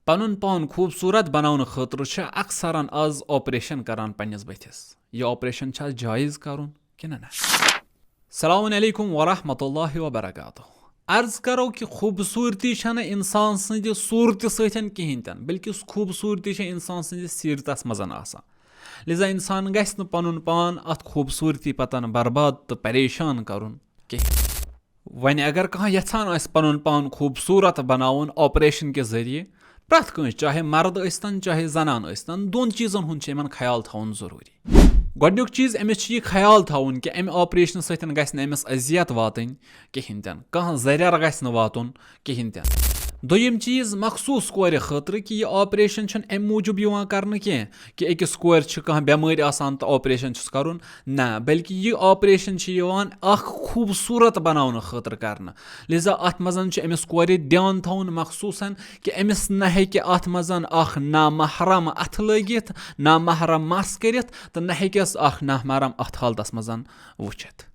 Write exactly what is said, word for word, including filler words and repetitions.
پنُن پان خوٗبصوٗرت بناونہٕ خٲطرٕ چھِ اکثرن از آپریشن کران پننِس بٕتھِس۔ یہِ آپریشن چھا جٲیز کرُن کِنہٕ نہ؟ السلام علیکم ورحمۃ اللہ وبرکاتہ۔ عرض کرو کہِ خوٗبصوٗرتی چھنہٕ انسان سٕنٛدِ صوٗرتہِ سۭتۍ کِہینۍ تہِ نہٕ، بلکہِ خوٗبصوٗرتی چھِ انسان سٕنٛدِس سیٖرتس منٛز آسان۔ لہذا انسان گژھِ نہٕ پنُن پان اتھ خوٗبصوٗرتی پتن برباد تہٕ پریشان کرُن کینٛہہ۔ وۄنۍ اگر کانٛہہ یژھان آسہِ پنُن پان خوٗبصوٗرت بناوُن آپریشن کہِ ذٔریعہٕ، پرٛٮ۪تھ کٲنٛسہِ، چاہے مرد ٲسۍتن چاہے زنان ٲسۍتن، دۄن چیٖزن ہُنٛد چھُ یِمن خیال تھاوُن ضروٗری۔ گۄڈٕنیُک چیٖز، أمِس چھُ یہِ خیال تھاوُن کہِ امہِ آپریشنہٕ سۭتۍ گژھِ نہٕ أمِس اذیت واتٕنۍ کِہینۍ تہِ نہٕ، کانٛہہ زرٮ۪ر گژھِ نہٕ واتُن کِہینۍ تہِ نہٕ۔ دوٚیِم چیٖز، مخصوٗص کورِ خٲطرٕ کہِ یہِ آپریشن چھُنہٕ امہِ موٗجوٗب یِوان کرنہٕ کینٛہہ کہِ أکِس کورِ چھِ کانٛہہ بٮ۪مٲرۍ آسان تہٕ آپریشن چھُس کرُن، نہ، بلکہِ یہِ آپریشن چھِ یِوان اکھ خوٗبصوٗرت بناونہٕ خٲطرٕ کرنہٕ۔ لہذا اتھ منٛز چھُ أمِس کورِ دھیان تھاوُن مخصوٗصن کہِ أمِس نہ ہیٚکہِ اتھ منٛز اکھ نامحرم اتھٕ لٲگِتھ، نامحرم مس کٔرِتھ، تہٕ نہ ہیٚکٮ۪س اکھ نامحرم اتھ حالتس منٛز وٕچھِتھ۔